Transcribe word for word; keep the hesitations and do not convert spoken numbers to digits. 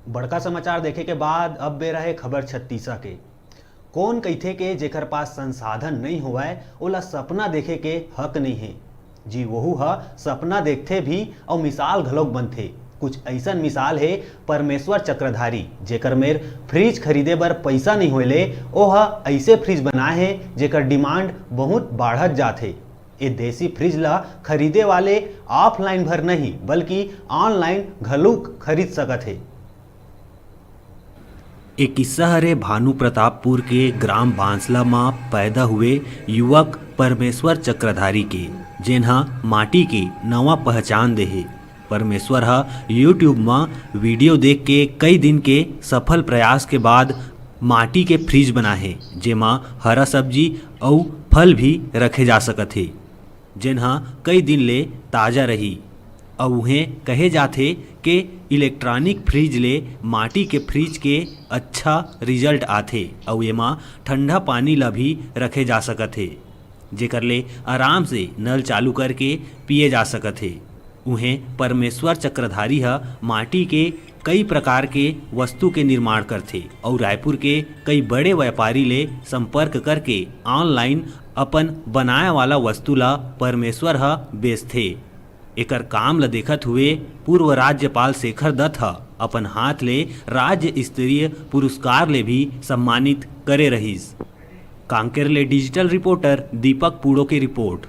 बड़का समाचार देखे के बाद अब बेरा हे खबर छत्तीसा के। कोन कहिथे के जेकर पास संसाधन नइ होवय, ओला सपना देखे के हक नइ हे। जी, वहू ह सपना देखथे भी अउ मिसाल घलोक बनथे। कुछ अइसन मिसाल हे परमेश्वर चक्रधारी, जेकर मेर फ्रिज खरीदे बर पइसा नइ होय ले, ओह अइसे फ्रिज बनाए हे, जेकर डिमांड बहुत बाढ़त जात हे। ए देसी फ्रिज ल खरीदे वाले ऑफलाइन भर नहीं, बल्कि ऑनलाइन घलोक खरीद सकत हे। ए किस्सा हरे भानु प्रतापपुर के ग्राम बांसला म पैदा हुए युवक परमेश्वर चक्रधारी के, जेन ह माटी के नवा पहचान दे हे। परमेश्वर ह YouTube म वीडियो देख के कई दिन के सफल प्रयास के बाद माटी के फ्रिज बनाहे, जेमा हरा सब्जी अउ फल भी रखे जा सकत हे, जेन ह कई दिन ले ताजा रही। अउ उहें कहे जाथे के इलेक्ट्रॉनिक फ्रिज ले माटी के फ्रिज के अच्छा रिजल्ट आथे अउ एमा ठंडा पानी ला भी रखे जा सकत हे, जेकर ले आराम से नल चालू करके पिए जा सकत हे। उहें परमेश्वर चक्रधारी ह माटी के कई प्रकार के वस्तु के निर्माण करथे अउ रायपुर के कई बड़े व्यापारी ले संपर्क करके ऑनलाइन अपन बनाए वाला वस्तु ला परमेश्वर ह बेचथे। एकर काम ल देखत हुए पूर्व राज्यपाल शेखर दत्त ह अपन हाथ ले राज्य स्तरीय पुरस्कार ले भी सम्मानित करे रहिस। कांकेर ले डिजिटल रिपोर्टर दीपक पूड़ो के रिपोर्ट।